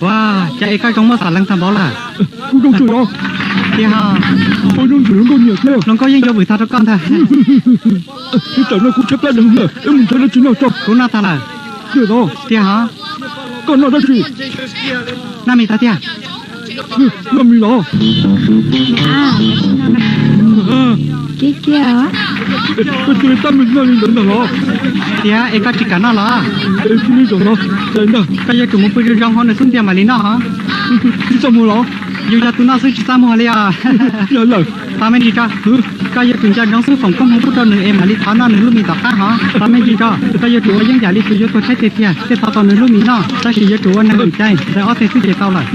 Ua cas es koj zoo muaj xav lees tag npaum lawm? Kuv zoo tshwm los. Tiag os. Kuv zoo tshwm hluas nkauj nyiam thiab. Hluas nkauj yeej yuav vwm tag rau koj ntag. Tam no kuv tshaib plab deev lawm, wb mus nrhiav dab tsi noj tso. Kuv noj tag lawm. Tiag os. Tiag os. Koj noj dab tsi? Noj mis tag tiag. Noj mis los? Koj cia li tab meeg noj li ntawd ntag los? Tiag es koj tsis kam noj los? Tsis li zaum no, ntag. Koj yuav tsum mus pw zoo zoo hauv nws xub ntiag mam li noj hos. Tsis txaj muag los? Yus yog tus noj xwb tsis txaj muag li os. Yog lawm. Tos me ntsis tso. Koj yuav tsum nco ntsoov xwb, foom koob hmoov pub rau nws es mam li thov noj nws lub mis tom qab hos. Tos me ntsis tso, koj yuav tsum ua yeeb yam li tus yuav tuag tshaib tiag tiag thiaj thov tau nws lub mis noj, tab sis yuav tsum ua neeg vwm cai, ntxais ob teg xwb ces tau lawm.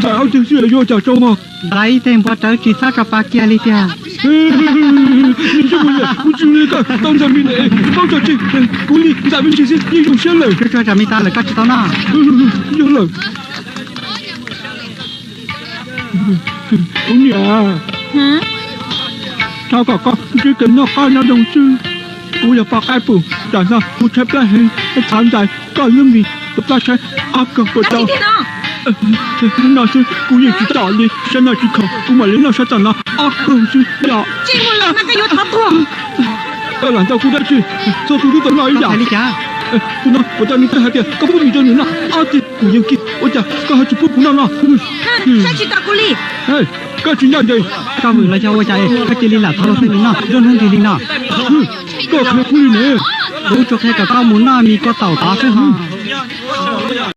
Ntxais ib teg npua rawv tsis txhob tso pa kiag li tiag. Kuv tsis li koj tau ntxais mis lawm, paub tso tseg, kuv li ntxais me ntsis xwb yeej zoo siab lawm. Tsuag tsuag tsam mis tas lawm koj tsis tau noj. Yog lawm. Kuv niam, thov kom koj ntsib kev noj qab nyob zoo xwb. Kuv yog poj qaib pum, tam no kuv tshaib plab heev, thov ntxais koj lub mis tus plab tshaib ob kaug puas tau? No xwb kuv yeej tsis tsom li, sab no tsis kho kuv mam li noj sab tom no ob kaug xwb yom. Koj lam ntau kuv dab tsi, txhua tus twb tau noj ib yam li cas. Tus no puas tau nws twb hais tias koj pub mis rau nws noj ob teg kuv yeej kib, ua cas koj ho tsis pub kuv noj no? Koj tsis ncaj ncees. Koj vwm los yog ua cas es koj cia li lam thov luag tej li no, zoo hnub nrig li no. Koj qhia kuv li ne. Kuv tsuas qhia kom koj mus noj mis kua taum tod xwb hos.